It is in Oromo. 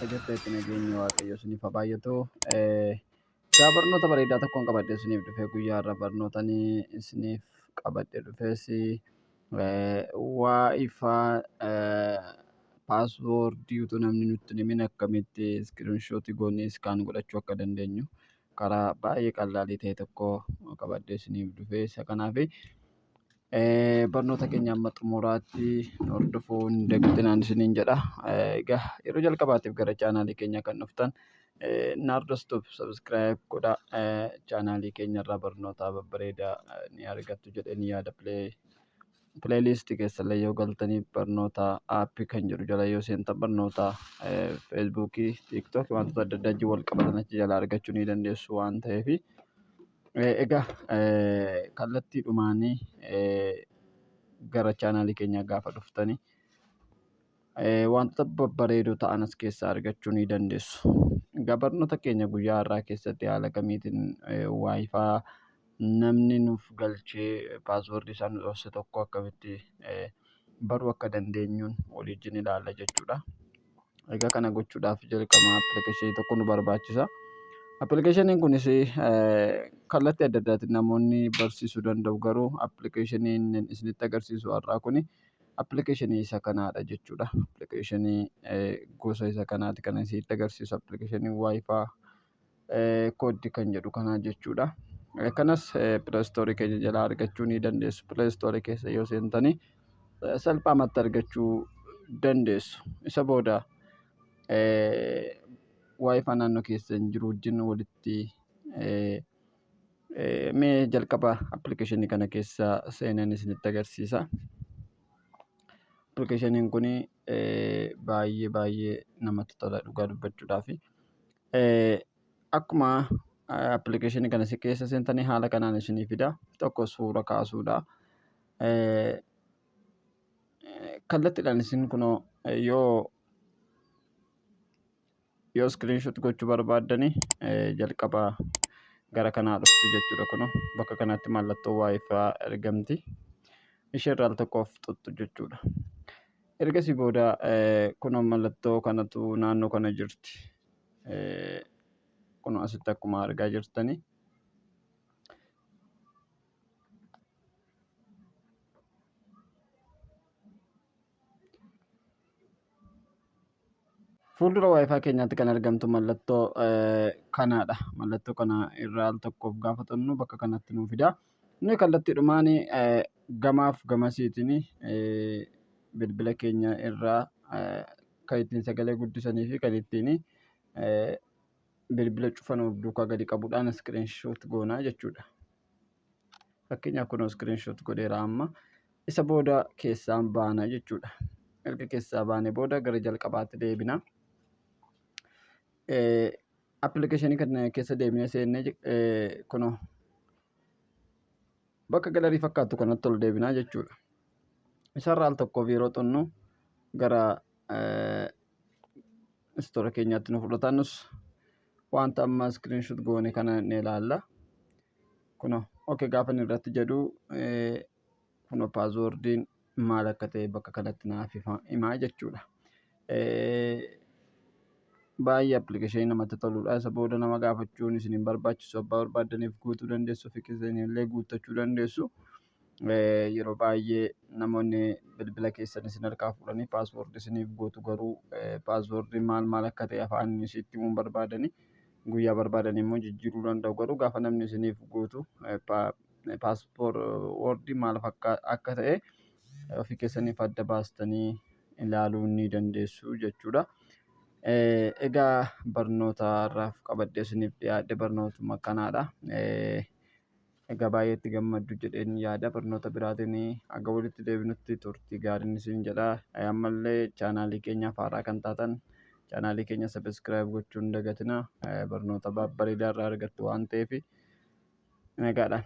Bakka jirtanitti nageenyi Waaqayyoo isiniif haa baay'atu. Egaa barnoota bareedaa tokkoon qabadhee isiniif dhufe. Guyyaa har'a barnoota isiniif qabadhee dhufes WiFi paaswoordii utuu namni nutti hin himin akkamitti iskiriinshotii goonee scan godhachuu akka dandeenyu karaa baay'ee qal'aalii ta'e tokko qabadhee isiniif dhufe. Isa kanaaf barnoota keenya amma xumuraatti hordofuu hin dagatinaan isiniin jedha. Egaa yeroo jalqabaatiif gara chaanaalii keenyaa kan dhuftan, Naardos Tube subscribe godhaa. Chaanaalii keenya irraa barnoota babbareedaa ni argattu jedheen yaada. Playlistii keessallee yoo galtanii, barnoota aappii kan jedhu jala yoo seentan, barnoota Feesbuukii, TikTokii, wantoota adda addaa wajjin wal qabatan achi jalaa argachuu ni dandeessu waan ta'eef. Egaa kallattiidhumaanii gara chaanaalii keenyaa gaafa dhuftanii wantoota babbareedoo ta'an as keessaa argachuu ni dandeessu. Egaa barnoota keenya guyyaa har'aa keessatti haala kamiitiin WiFi namni nuuf galchee paaswoordii isaa nu dhoofse tokko akkamitti baruu akka dandeenyuun waliin ilaalla jechuudha. Egaa kana gochuudhaaf jalqaba appilikeeshinii tokko nu barbaachisa. Appilikeeshiniin kunis kallattii adda addaatiin namoonni barsiisuu danda'u, garuu appilikeeshiniin isinitti agarsiisu har'aa kuni appilikeeshinii isa kanaadha jechuudha. Appilikeeshinii gosa isa kanaati kan isinitti agarsiisu, appilikeeshinii WiFi code kan jedhu kanaa jechuudha. Kanas Play Storeii keenya jalaa argachuu ni dandeessu. Play Storeii keessa yoo seentanii salphaamatti argachuu dandeessu. Isa booda WiFi naannoo keessan jiru wajjin walitti mee jalqaba appilikeeshinii kana keessa seenan isinitti agarsiisa. Appilikeeshiniin kun baay'ee baay'ee namatti tola dhugaa dubbachuudhaaf. Akkuma appilikeeshinii kana keessa seentanii haala kanaan isinii fida. Tokko suura kaasuudha. Kallattiidhaan isin kunoo yoo screenshot gochuu barbaaddani, jalqaba gara kanaa dhuftu jechuudha. Kunoo bakka kanatti mallattoo WiFi argamti. Isheerraa al tokkoof xuxxu jechuudha. Ergasii booda kunoo mallattoo kanatu naannoo kana jirti. Kunoo asitti akkuma argaa jirtani. Fuuldura WiFi keenyaatti kan argamtu mallattoo kanaadha. Mallattoo kana irraa al tokkoof gaafa xunnu bakka kanatti nuu fida. Inni kallattiidhumaan gamaaf gamasiitiin bilbila keenya irraa kan ittiin sagalee guddisanii fi kan ittiin bilbila cufan duukaa gadi qabuudhaan screenshot goonaa jechuudha. Fakkeenyaaf kunoo screenshot godheera amma. Isa booda keessaan baana jechuudha. Erga keessaa baane booda gara jalqabaatti deebina. Appilikeeshinii kana keessa deebinee seennee kunoo bakka galarii fakkaattu kanatti ol deebinaa jechuudha. Isarraa al tokkoof yeroo xunnu gara istoora keenyaatti nu fudhata. Nus wanta amma screenshot goone kana ni ilaalla. Kunoo okay gaafa inni irratti jedhu, kunoo paaswoordiin maal akka ta'e bakka kanatti naaf himaa jechuudha. Baay'ee appilikeeshinii namatti toludha. Isa booda nama gaafachuun isin hin barbaachisu. Abbaa barbaaddaniif guutuu dandeessu. Ofii keessanillee guuttachuu dandeessu. Yeroo baay'ee namoonni bilbila keessan isin harkaa fuudhanii paaswoordii isiniif guutu, garuu paaswoordiin maal maal akka ta'e afaan isitti himuu barbaadanii guyyaa barbaadan immoo jijjiiruu danda'u. Garuu gaafa namni isiniif guutu paaswoordii maal akka ta'e ofii keessaniif adda baastanii ilaaluu ni dandeessu jechuudha. Egaa barnoota har'aaf qabadhee isiniif dhiyaadhe barnootuma kanaadha. Egaa baay'ee itti gammaddu jedheen yaada. Barnoota biraatiin haga walitti deebinutti turtii gaariin isin jedha. Ammallee chaanaalii keenyaaf haaraa kan taatan, chaanaalii keenya subscribe gochuu hin dagatinaa. Barnoota babbareedaa irraa argattu waan ta'eef, nagaadhaan.